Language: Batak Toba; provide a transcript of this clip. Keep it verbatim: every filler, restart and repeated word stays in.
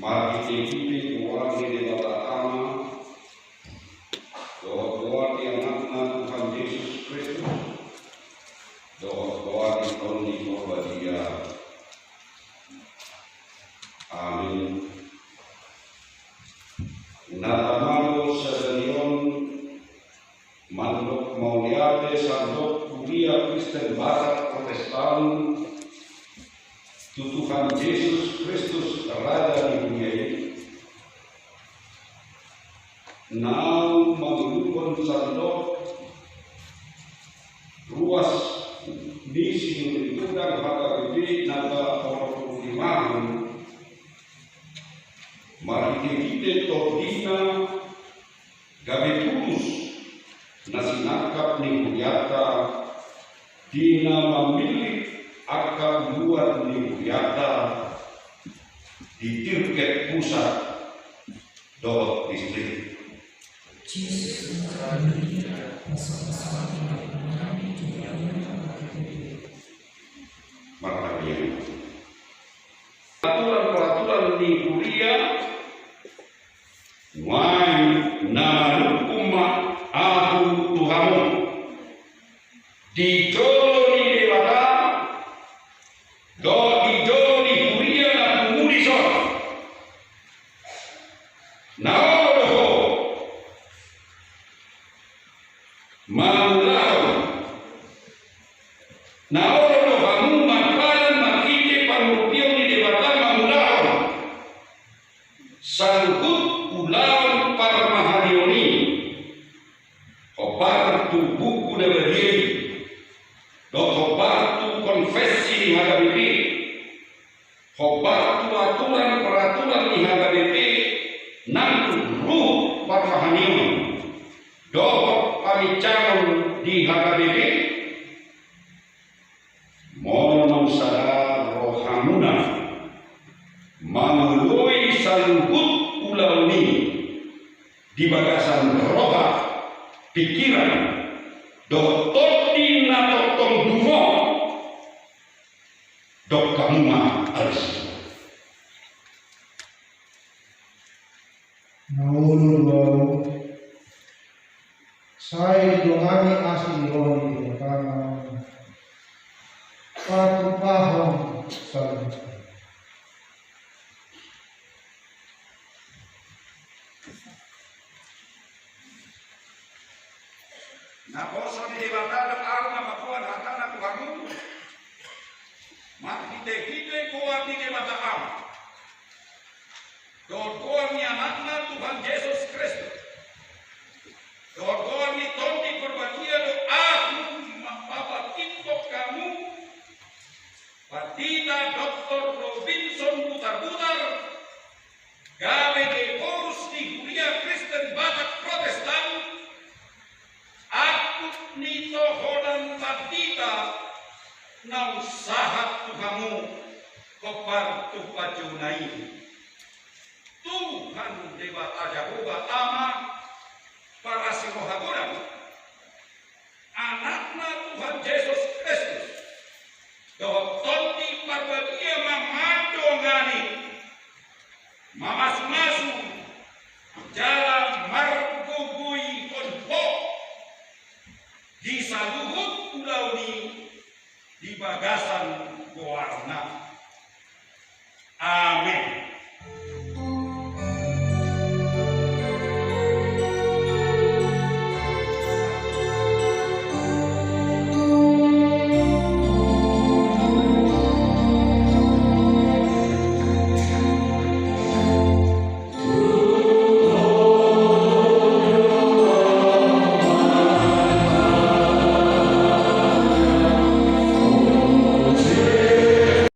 Marhitehite goar ni Debata Ama, dohot goar ni Anakna Tuhan Jesus Kristus, dohot goar ni Tondi Porbadia. Amin. Na tama do sadari on mandok mauliate sandok Huria Kristen Batak Protestan tu Tuhan Jesus Kristus Raja ni Huria i. Naung manguluhon sandok ruas ni sinuling godang H K B P namba onom pulu lima, marhitehite tondina gabe tulus na sinangkap ni hurianta di na mamillit angka uluan ni hurianta di tingkat pusat dohot distrik. Martangiang. Peraturan-peraturan ni huria nuaeng na manungkun ma ahu tu hamu di jolo ni Debata dohot di jolo ni huria na pungu dison. Na olo do ho mangulahon, na olo do hamu marpadan marhite pangurupion ni Debata mangulahon saluhut ulaon parmahanion i, hombar tu buku na badia i dohot hombar tu konfessi ni H K B P, hombar tu aturan-peraturan ni H K B P nang ruhut parmahanion dohot paminjangon di H K B P. Molo naung sada rohamuna mangoloi saluhut ulaon i di bagasan roha, pikiran dohot tondi na tongtong dungo, dok hamu ma ari. Na olo do ahu sai didongani asi ni roha ni Debata ma patupahon saluhutna. Naposo ni Debata do ahu na mamboan hatana tu hamu marhitehite goar ni Debata Ama dohot goar ni Anakna Tuhan Jesus Kristus dohot goar ni Tondi Porbadia do ahu mampapatindok hamu Pandita Doktor Robinson Butarbutar, gabe Ephorus ni Huria Kristen Batak Protestan, angkup ni tohonan pandita naung sahat tu hamu hombar tu panjouon i. Tuhan Debata Jahowa Ama parasi roha godang, Anakna Tuhan Jesus Kristus dohot Tondi Parbadia ma mandongani, mamasumasu jala margogoihon ho di saluhut ulaon i di di bagasan goarna. Amen.